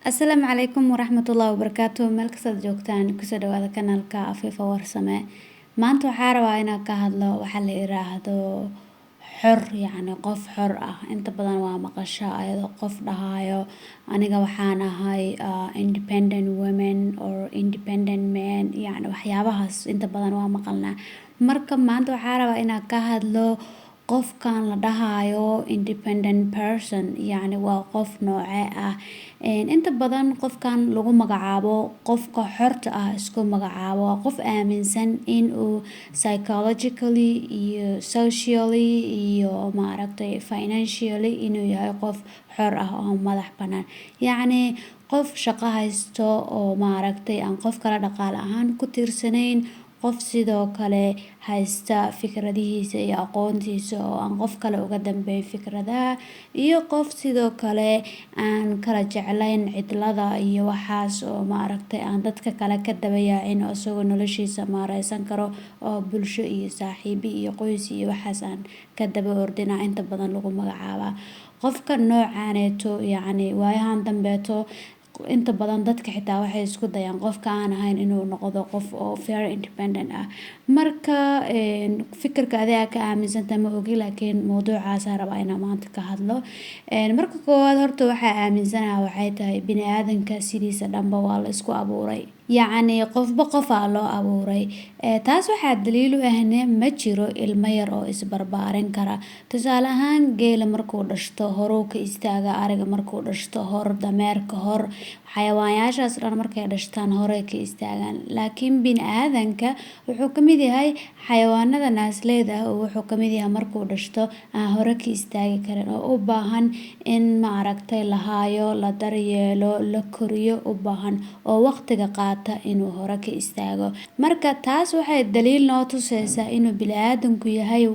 Asalaamu calaykum waraxmatullaahi wabarakaatu. Meel kastaad joogtaan, kusoo dhawaada kanaalka Afiifa Warsame. Maanta waxaa rabaa inaan ka hadlo waxaa la yiraahdo xor, yacni qof xor ah. Inta badan waa maqasha ayadoo qof dhahayo, "Aniga waxaan ahay independent women or independent man." Yacni waxyaabahaas inta badan waa maqalnaa. Marka maanta waxaa rabaa inaan ka hadlo qofkan la dhahayo independent person, yacni waa qof noocee ah? Inta badan qofkan lagu magacaabo qofka xorta ah isku magacaabo waa qof aaminsan in uu psychologically iyo socially iyo maaragtay financially inuu yahay qof xor ah oo madax banaan, yacni qof shaqo haysto oo maaragtay aan qof kale dhaqaale ahaan ku tiirsanayn, qof sidoo kale haysta fikradihiisa iyo aqoontiisa oo aan qof kale uga dambeyn fikradaha, iyo qof sidoo kale aan kala jeclayn cidlada iyo waxaas, oo maaragtay aan dadka kale ka daba yaacin, oo isagoo noloshiisa maareysan karo, oo bulsho iyo saaxiibo iyo qoys iyo waxaas aan ka daba ordina inta badan lagu magacaabaa qofka noocaaneeto. Yacni waayahan dambeeto inta badan dadka xitaa waxay isku dayaan qofka aan ahayn inuu noqdo qof oo very independent ah. Marka fikirka adiga ka aaminsantahay ma ogi, laakiin mowduucaasa rabaa inaan maanta ka hadlo. Marka koowaad horta waxaa aaminsanaha waxay tahay bini aadanka sidiisa dhanba waa la isku abuuray, yacni qofba qofaa loo abuuray. Taas waxaa daliil u ahne ma jiro ilmo yar oo isbarbaarin kara. Tusaale ahaan, geela markuu dhashto horuu ka istaaga, ariga markuu dhashto hor, dameerka hor, xayawaanyaashaas dhan markay dhashtaan horey ka istaagaan. Laakiin bini aadanka wuxuu kamid yahay xayawaanada naasleyda ah, oo wuxuu kamid yahay markuu dhashto aan hore ka istaagi karin, oo u baahan in maaragtay la haayo, la daryeelo, la koriyo u baahan, oo waqtiga qaata inuu hore ka istaago. Marka taas waxay daliil noo tuseysaa inuu bini-aadanku yahay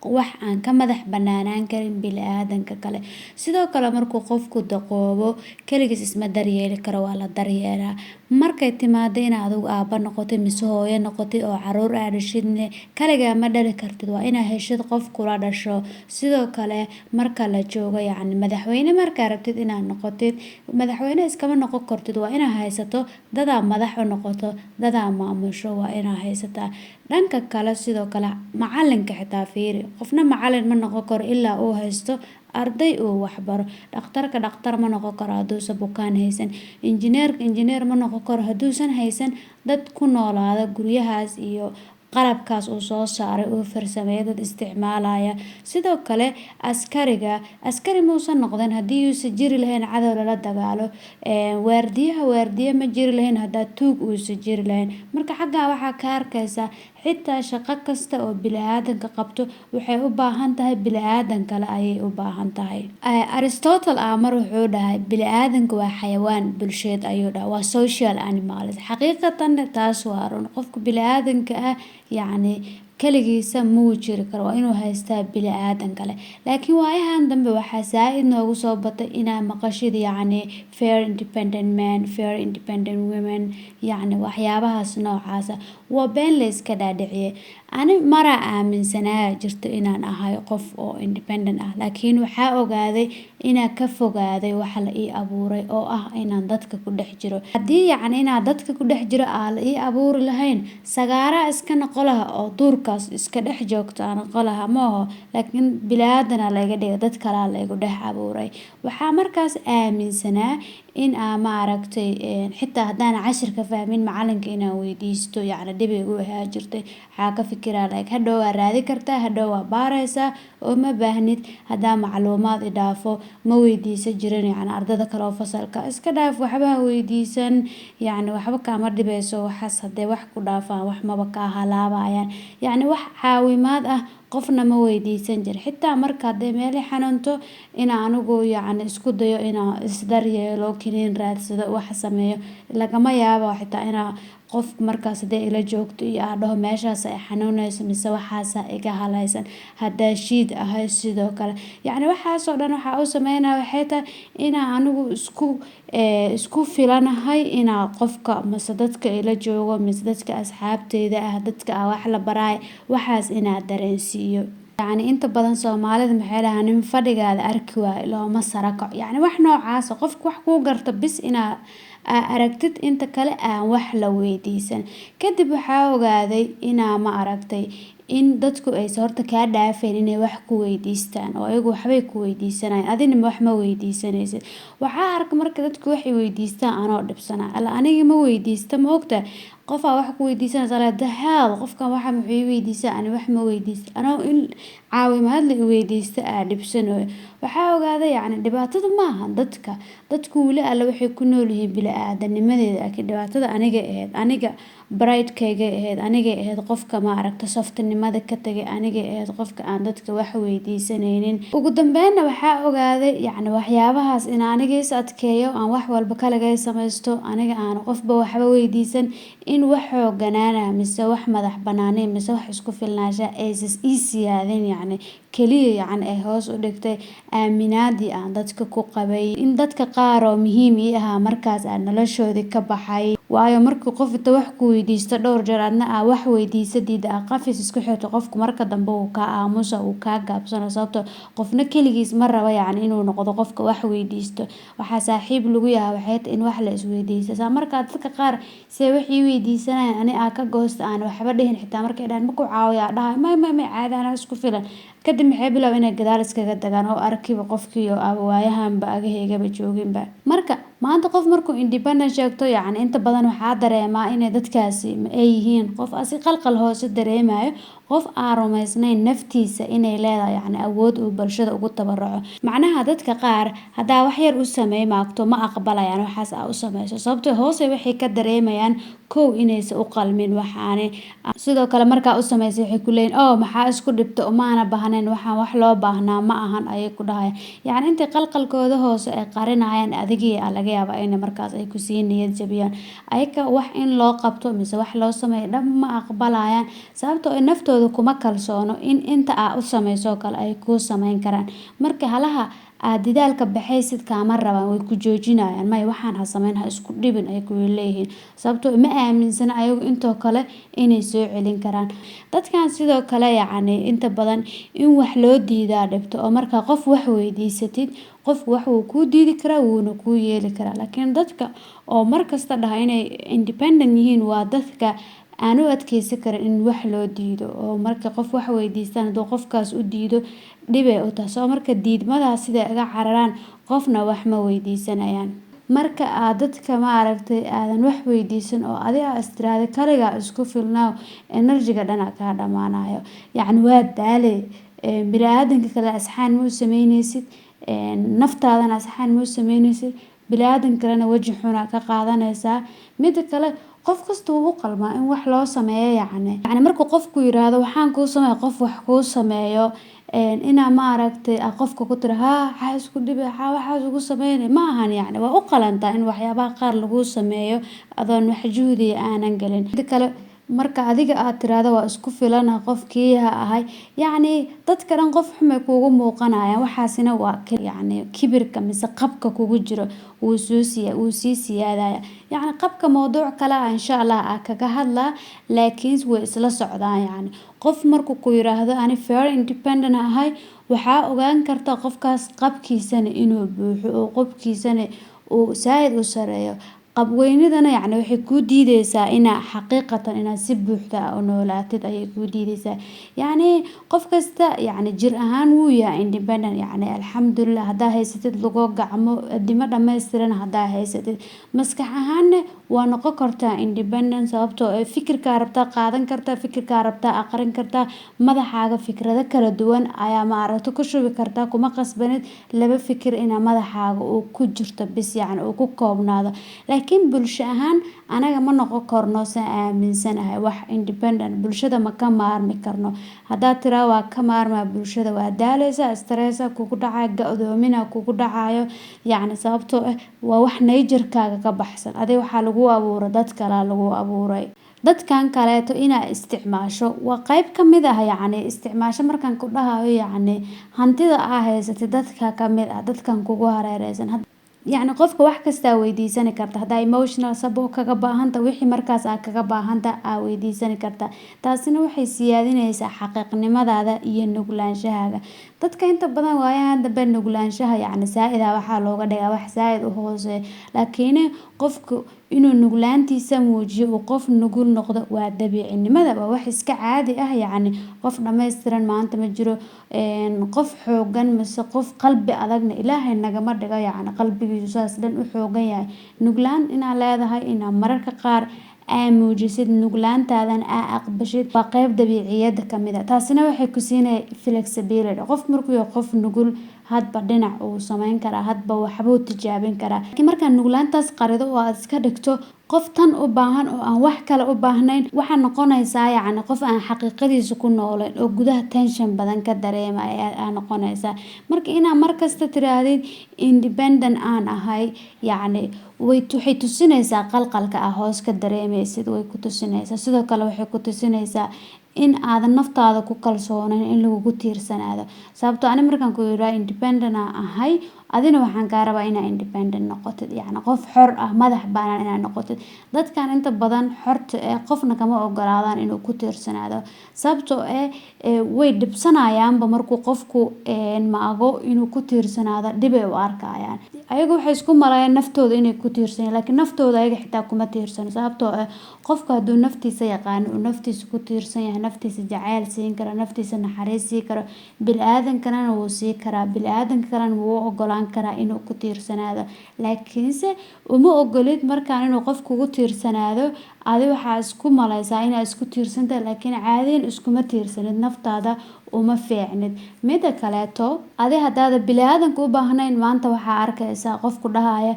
wax aan ka madax banaanaan karin bini-aadanka kale. Sidoo kale, markuu qofku daqoobo kaligiis isma daryeeli karo, waa la daryeelaa. Markay timaado inaad adigu aabba noqotay mise hooyo noqotay oo caruur aa dhashidne, kaligaa ma dhali kartid, waa inaa heshid qof kula dhasho. Sidoo kale, marka la joogo yacni madaxweyne, markaa rabtid inaad noqotid madaxweyne, iskama noqon kartid, waa inaa haysato dadaa madax u noqoto, dadaa maamusho waa inaa haysataa. Dhanka kale, sidoo kale macalinka xitaa fiiri, qofna macalin ma noqon karo ilaa uu haysto arday uu waxbaro. Dhakhtarka dhakhtar ma noqon karo hadduusan bukaan haysan. Injineerka injineer ma noqon karo hadduusan haysan dad ku noolaada guryahaas iyo qalabkaas uu soo saaray, uu farsameeyay, dad isticmaalaya. Sidoo kale askariga askari muusan noqdeen haddii uusan jiri lahayn cadow lala dagaalo. Waardiyaha waardiye ma jiri lahayn haddaa tuug uusan jiri lahayn. Marka xaggaa waxaa ka arkaysaa xitaa shaqo kasta oo bini-aadanka qabto waxay u baahan tahay bini-aadan kale ayay u baahan tahay. Aristotle ah mar wuxuu dhahay bini-aadanka waa xayawaan bulsheed ayuu dhahay, waa social animals. Xaqiiqatan taas waa run. Qofka bini-aadanka ah yacni kaligiisa muu jiri karo, waa inuu haystaa bini-aadan kale. Laakiin waayahan dambe waxaa saa-id noogu soo batay inaa maqashid yacni very independent man, very independent women, yacni waxyaabahaas noocaasa waa been la iska dhaadhiciyay. Ani maraa aaminsanaa jirto inaan ahay qof oo independent ah, laakiin waxaa ogaaday inaan ka fogaaday waxa la ii abuuray oo ah inaan dadka ku dhex jiro. Haddii yacni inaan dadka ku dhex jiro aa la ii abuuri lahayn, sagaaraa iska noqo laha oo duurkaas iska dhex joogto aan noqo laha maaho. Laakiin bini-aadanaa layga dhigay, dad kalaa laygu dhex abuuray. Waxaa markaas aaminsanaa in aa maaragtay xitaa haddaan cashir ka fahmin macalinka inaan weydiisto yacni dhib igu ahaa jirtay. Waxaa ka fikiraa like hadhow waa raadi kartaa, hadhow waa baareysaa oo ma baahnid. Haddaa macluumaad i dhaafo ma weydiisan jirin yacni ardada kale oo fasalka. Iska dhaaf, waxba ha weydiisan, yacni waxba kaama dhibeyso waxaas. Hadee wax ku dhaafaan, wax maba kaa halaabayaan. Yacni wax caawimaad ah qofna ma weydiisan jirin. Xitaa marka hadday meel i xanuunto, inaan anigu yacni isku dayo inaan isdaryeelo, kiniin raadsado, wax sameeyo, lagama yaabo. Xitaa inaa qof markaas hadday ila joogto iyo aa dhaho meeshaas ay xanuuneyso mise waxaasa iga halaysan. Haddaa shiid ahay sidoo kale, yacni waxaasoo dhan waxaa u sameynaya waxay tahay inaa anigu isku filanahay, inaa qofka mise dadka ila joogo mise dadka asxaabteyda ah, dadka aa wax la baraayo, waxaas inaa dareensiiyo. Yacni inta badan Soomaalida maxay dhahaan, nin fadhigaada arki waayo looma sara kaco. Yacni wax noocaas ah, qofka wax kuu garto bis inaa aa aragtid, inta kale aan wax la weydiisan. Kadib waxaa ogaaday inaa, ma aragtay, in dadku aysan horta kaa dhaafeen inay wax ku weydiistaan, oo ayagu waxbay ku weydiisanayaan, adina wax ma weydiisanaysid. Waxaa arka marka dadku waxay weydiistaan anoo dhibsana alla, aniga ma weydiista. Ma ogtahay, qofaa wax ku weydiisanaysa, the hell, qofkan waxa muxuu ii weydiistaa? Ani wax ma weydiista, anoo in caawimaad la i weydiista aa dhibsanayo. Waxaa ogaaday, yacni, dhibaatada ma ahan dadka. Dadku weli alle waxay ku nool yihiin bini-aadanimadeeda, laakiin dhibaatada aniga ahayd, aniga pride-kayga ahayd, anigay ahayd qofka, ma aragta, softinimada ka tagay, anigay ahayd qofka aan dadka wax weydiisanaynin. Ugu dambeynna waxaa ogaaday, yacni, waxyaabahaas in aniga is adkeeyo, aan wax walba kaligay samaysto, aniga aan qofba waxba weydiisan, in wax xooganaana mise wax madax banaani mise wax isku filnaansha aysan ii siyaadin, yacni kaliya, yacni, ay hoos u dhigtay aaminaadii aan dadka ku qabay, in dadka qaar oo muhiim ii ahaa markaas aan noloshoodii ka baxay. Waayo, markii qof inta wax ku weydiisto dhowr jeer, adna aa wax weydiisadiida, aa qafis isku xirto, qofku marka dambe uu kaa aamusa, uu kaa gaabsano, sababto qofna keligiis ma rabo, yacni, inuu noqdo qofka wax weydiisto. Waxaa saaxiib lagu yahay waxay tahay in wax la isweydiisto. Saa markaa dadka qaar see wax ii weydiisanayaan, ani aa ka goosta, aan waxba dhihin, xitaa markay dhahaan ma ku caawiyaa, dhahay may, may, may, caadi, anaa isku filan. Kadib maxay bilaab inay gadaal iskaga dagaan, oo arkiba qofkii oo aba waayahanba agahaygaba jooginba. Marka maanta qof markuu independent sheegto, yacni, inta badan waxaa dareemaa inay dadkaasi ay yihiin qof asi qalqal hoose dareemayo, qof aan rumaysnayn naftiisa inay leedahay, yacni, awood uu bulshada ugu tabaruco. Macnaha dadka qaar haddaa wax yar u sameey maagto, ma aqbalayaan waxaas aa u sameyso, sababtoo hoose waxay ka dareemayaan kow inaysan u qalmin waxaani. Sidoo kale markaa u sameysay waxay ku leeyihin, "Oh, maxaa isku dhibta? Umaana baahnayn waxaan, wax loo baahnaa ma ahan," ayay ku dhahayaan. Yacni intay qalqalkooda hoose ay qarinayaan, adigii aa laga yaabaa in markaas ay kusii niyad jabiyaan. Ayaka wax in loo qabto mise wax loo sameeyo dhan ma aqbalayaan, sababtoo ah naftooda kuma kalsoono in inta aa u sameyso kale ay kuu sameyn karaan. Marka halaha aad didaalka baxaysid kaama rabaan, way ku joojinayaan. "May, waxaan ha sameyn, ha isku dhibin," ay ku leeyihiin, sababtoo ma aaminsana ayagu intoo kale inay soo celin karaan. Dadkan sidoo kale, yacni, inta badan in wax loo diidaa dhibto, oo markaa qof wax weydiisatid, qofku wax wuu kuu diidi karaa, wuuna kuu yeeli karaa. Laakiin dadka oo markasta dhaha inay independent yihiin waa dadka aan u adkeysan karin in wax loo diido, oo marka qof wax weydiistaan, hadduu qofkaas u diido, dhibay u tahay. Soo marka diidmadaas siday uga cararaan, qofna wax ma weydiisanayaan. Marka aad dadka, ma aragtay, aadan wax weydiisan oo adi aa istiraahdo kaligaa isku filnaaw, energy-ga dhan aa kaa dhamaanayo, yacni waa daale. Bini'aadanka kale asxaan ma u sameyneysid, naftaadana asxaan ma u sameyneysid, bini'aadan kalena weji xun aa ka qaadanaysaa. Mida kale, qof kasta wuu u qalmaa in wax loo sameeyo. Yacni markuu qofku yiraahdo waxaan kuu sameeyo, qof wax kuu sameeyo, inaa, ma aragtay, qofka ku tira, "Haa, maxaa isku dhibi, maxaa waxaas ugu sameynay?" ma ahan. Yacni waa u qalantaa in waxyaabaha qaar laguu sameeyo adoon wax juhdi aanan gelin. Mida kale, marka adiga aad tiraahdo waa isku filanahay, qofkii ha ahay, yacni dadka dhan qof xun bay kuugu muuqanayaan. Waxaasina waa, yacni, kibirka mise qabka kugu jiro wuu soo siya, wuu sii siyaadaya. Yacni qabka mowduuc kale ah insha Allah aa kaga hadlaa, laakiin way isla socdaan. Yacni qof markuu ku yiraahdo ani very independent ahay, waxaa ogaan karta qofkaas qabkiisana inuu buuxo oo qobkiisana uu saaid u sareeyo. Qabweynidana, yacni, waxay kuu diideysaa inaa xaqiiqatan inaad si buuxda u noolaatid ayay kuu diideysaa. Yacni qof kasta, yacni, jir ahaan wuu yahay independent. Yacni alxamdulilah haddaa haysatid lugo, gacmo, adimo dhammaystiran haddaa haysatid, maskax ahaanna waa noqon kartaa independent, sababtoo ah fikirkaa rabtaa qaadan kartaa, fikirkaa rabtaa aqrin kartaa, madaxaaga fikrado kala duwan ayaa, ma aragto, ku shubi kartaa. Kuma qasbanid laba fikir inaa madaxaaga uu ku jirto bis, yacni uu ku koobnaado. Laakiin bulsho ahaan anaga ma noqon karno, saan aaminsanahay, wax independent. Bulshada ma ka maarmi karno. Haddaad tiraa waa ka maarmaa bulshada, waa daaleysaa, stress kugu dhacayo, ga-doomina kugu dhacayo, yacni sababtoo ah waa wax nature-kaaga ka baxsan. Adiga waxaa lagu abuuray, dad kalaa lagu abuuray. Dadkan kaleeto inaa isticmaasho waa qeyb ka mid ah. Yacni isticmaasho markaan ku dhahayo, yacni hantida aa haysatid dadka ka mid ah, dadkan kugu hareereysan. Yacni qofka wax kastaa weydiisani karta. Haddaa emotional support kaga baahanta, wixii markaas aa kaga baahanta aa weydiisani karta. Taasina waxay siyaadinaysaa xaqiiqnimadaada iyo nuglaanshahaaga. Dadka inta badan waayahan dambe nuglaanshaha yacni saa-id ah waxaa looga dhigaa wax saa-id u hooseeya, laakiin qofku inuu nuglaantiisa muujiyo, uu qof nugul noqdo, waa dabiicinimada, waa wax iska caadi ah. Yacni qof dhammaystiran maanta ma jiro. Qof xoogan mise qof qalbi adagna Ilaahay nagama dhigo, yacni qalbigiisu saas dhan u xoogan yahay. Nuglaan inaa leedahay, inaa mararka qaar aa muujisid nuglaantaadan, aa aqbashid, waa qeyb dabiiciyada kamid ah. Taasina waxay ku siinaya flexibility. Qof markuu yahay qof nugul, hadba dhinac uu sameyn karaa, hadba waxbuu tijaabin karaa. Laakiin markaa nuglaantaas qarido oo aad iska dhigto qof tan u baahan oo aan wax kale u baahnayn, waxaa noqonaysaa yacni qof aan xaqiiqadiisa ku nooleyn oo gudaha tension badan ka dareemaya aa noqonaysaa. Marka inaa markasta tiraahdid "independent aan ahay", yacni way waxay tusinaysaa qalqalka ah hoos ka dareemeysid, way ku tusinaysaa. Sidoo kale waxay ku tusinaysaa in aadan naftaada ku kalsoonayn in lagugu tiirsanaado. Sababtoo ani markaan ku yiraahdo "independent aan ahay", adina waxaan kaa rabaa inaa independent noqotid, yacni qof xor ah, madax banaan inaad noqotid. Dadkan inta badan xorta ee qofna kama ogolaadaan inuu ku tiirsanaado, sababtoo eh way dhibsanayaanba. Markuu qofku maago inuu ku tiirsanaado, dhibay u arkayaan. Ayaga waxay isku maleeyaan naftooda inay ku tiirsan yihiin, laakiin naftooda ayaga xitaa kuma tiirsano. Sababtoo ah qofka hadduu naftiisa yaqaano, uu naftiisa ku tiirsan yahay, naftiisa jacayl siin karo, naftiisa naxariis siin karo, bini-aadankanana wuu sii karaa, bini-aadanka kalena wuu u ogolaan karaa inuu ku tiirsanaado. Laakiinse uma ogolid markaan inuu qof kugu tiirsanaado. Adi waxaa isku maleysaa inaad isku tiirsantahay, laakiin caadiyan iskuma tiirsanid, naftaada uma fiicnid. Mida kaleeto, adi hadaada bini-aadanka u baahnayn, maanta waxaa arkaysaa qofku dhahaya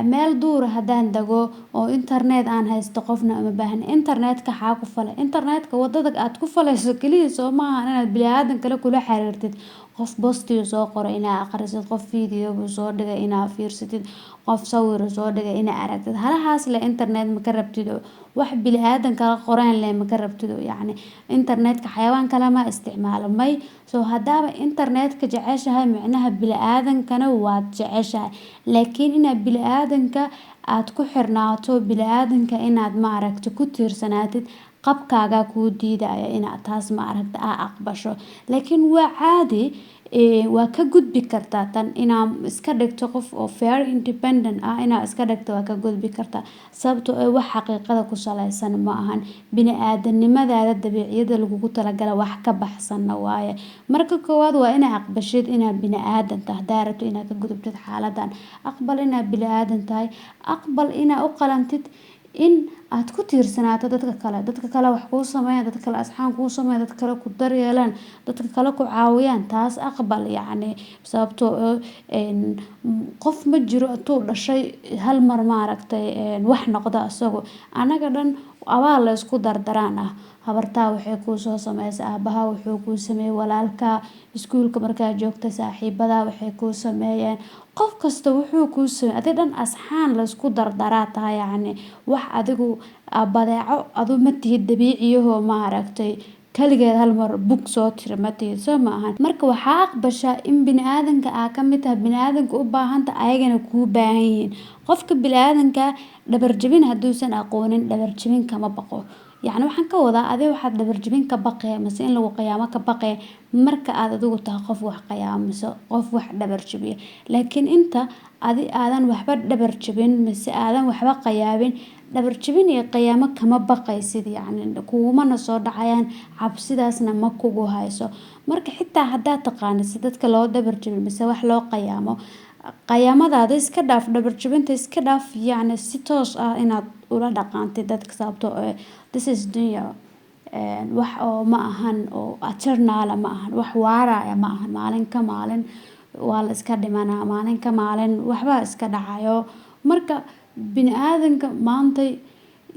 "Meel duur haddaan dago oo internet aan haysto, qofna uma baahni." Internetka xaa ku falay? Internetka wadada aad ku falayso kaliya soo maaha inaad bini-aadan kale kula xiriirtid? Qof post-iga soo qoray inaa aqrisid, qof video buu soo dhigay inaa fiirsatid, qof sawir soo dhigay inaa aragtid, halahaas le internet ma ka rabtid? Wax bini-aadan kala qoreen le ma ka rabtid? Yacni internetka xayawaan kale ma isticmaalo may. So haddaaba internetka jeceshahay, micnaha bini-aadankana waad jeceshahay. Laakiin inaad bini-aadanka aad ku xirnaato, bini-aadanka inaad, maaragta, ku tiirsanaatid, qabkaagaa kuu diidaya inaad taas, maaragta, aa aqbasho. Laakiin waa caadi, waa ka gudbi kartaa tan. Inaa iska dhigto qof oo very independent ah, inaa iska dhigto, waa ka gudbi kartaa, sababtoo ah wax xaqiiqada ku saleysan ma ahan, bini-aadanimadaada dabiiciyada lagugu talagala wax ka baxsanna waaye. Marka koowaad waa inaa aqbashid inaad bini-aadan tahay. Hadaa rabto inaad ka gudubtid xaaladan, aqbal inaad bini-aadan tahay, aqbal inaa u qalantid in aad ku tiirsanaato dadka kale, dadka kale wax kuu sameeyaan, dadka kale asxaan kuu sameeyaan, dadka kale ku daryeelaan, dadka kale ku caawiyaan. Taas aqbal. Yacni sababtoo qof ma jiro intuu dhashay hal mar, maaragtay, wax noqda isago. Anaga dhan abaal la isku dardaraan ah. Habartaa waxay kuu soo sameysay, aabaha wuxuu kuu sameeyey, walaalkaa, iskuulka markaa joogta saaxiibadaa waxay kuu sameeyeen, qof kasta wuxuu kuu sameeyey, adi dhan asxaan la isku dardaraa tahay. Yacni wax adigu badeeco adu ma tihid dabiiciyahoo, maaragtay, kaligeed hal mar bug soo tiri ma tihid, soo ma ahan? Marka waxaa aqbashaa in bini-aadanka aa ka mid tahay, bini-aadanka u baahanta, ayagana kuu baahan yihiin. Qofka bini-aadanka dhabarjabin hadduusan aqoonin, dhabarjabin kama baqo. Yacni waxaan ka wadaa, adi waxaad dhabarjabin ka baqee mase in lagu qiyaamo ka baqee marka aad adigu tahay qof wax qiyaamo mise qof wax dhabar jabiya. Laakiin inta adi aadan waxba dhabar jabin mise aadan waxba qiyaabin, dhabar jabin iyo qiyaamo kama baqaysid. Yacni kugumana soo dhacayaan, cabsidaasna ma kugu hayso. Marka xitaa haddaad taqaanid si dadka loo dhabar jabin mise wax loo qiyaamo, qiyaamadaada iska dhaaf, dhabar jabinta iska dhaaf. Yacni si toos ah inaad ula dhaqantid dadka, sababtoo ah this is dunya. Wax oo ma ahan oo eternal ma ahan, wax waaraya ma ahan. Maalin ka maalin waa la iska dhimanaa, maalin ka maalin waxbaa iska dhacayo. Marka bini-aadanka maantay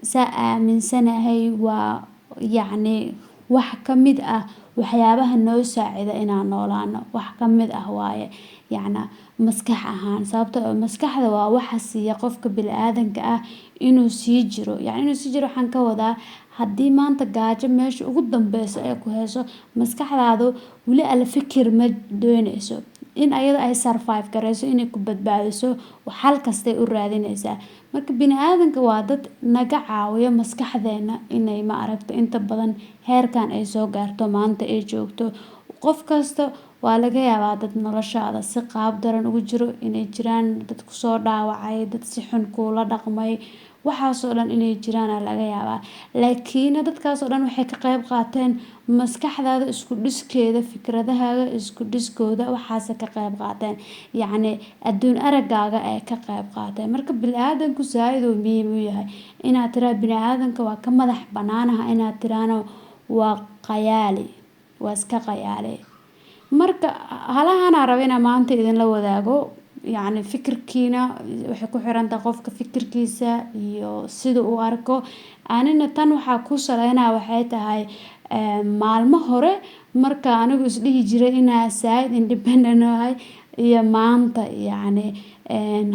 saa aaminsanahay waa yacni wax ka mid ah waxyaabaha noo saacida inaan noolaano, wax ka mid ah waaye, yacni maskax ahaan. Sababtoo ah maskaxda waa waxa siiya qofka bini-aadanka ah inuu sii jiro. Yacni inuu sii jiro waxaan ka wadaa, haddii maanta gaajo meesha ugu dambeyso ay ku hayso, maskaxdaadu weli ala fikir ma dooneyso. In ayada ay survive gareyso, inay ku badbaadiso, xal kastay u raadineysaa. Marka bini-aadanka waa dad naga caawiyo maskaxdeena inay, ma aragta, inta badan heerkan ay soo gaarto maanta ay joogto. Qof kasta waa laga yaabaa dad noloshaada si qaab daran ugu jiro inay jiraan, dad kusoo dhaawacay, dad si xun kuula dhaqmay, waxaasoo dhan inay jiraan aa laga yaabaa. Laakiin dadkaasoo dhan waxay ka qeyb qaateen maskaxdaada isku dhiskeeda, fikradahaaga isku dhiskooda, waxaase ka qeyb qaateen, yacni adduun aragaaga ay ka qeyb qaateen. Marka bini-aadanku zaaid uu muhiim u yahay. Inaad tiraa bini-aadanka waa ka madax banaanaha, inaad tiraano waa qayaali, waa iska qayaali. Marka halahanaa raba inaa maanta idinla wadaago. Yacni fikirkiina waxay ku xirantahay qofka fikirkiisa iyo sida uu arko. Anina tan waxaa ku saleynaya waxay tahay maalmo hore marka anigu isdhihi jiray inaa saaid independent ahay iyo maanta. Yacni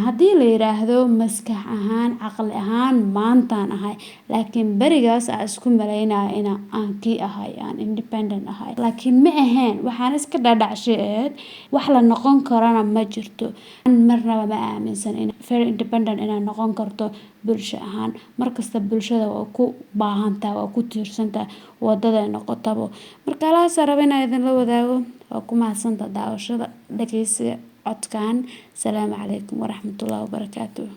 haddii la yiraahdo maskax ahaan, caqli ahaan, maantaan ahay, laakiin berigaas aan isku maleynaya ina aan kii ahay, aan independent ahay, laakiin ma ahayn. Waxaan iska dhadhacshay ahayd, wax la noqon karana ma jirto. Marnaba ma aaminsan in very independent inaad noqon karto bulsho ahaan. Markasta bulshada waa ku baahantahay, waa ku tiirsantahay, wadaday noqotabo. Marka halahaas raba inaan idinla wadaago. Waa ku mahadsanta daawashada, dhageysiga codkan. Asalaamu calaykum waraxmatullahi wabarakaatuh.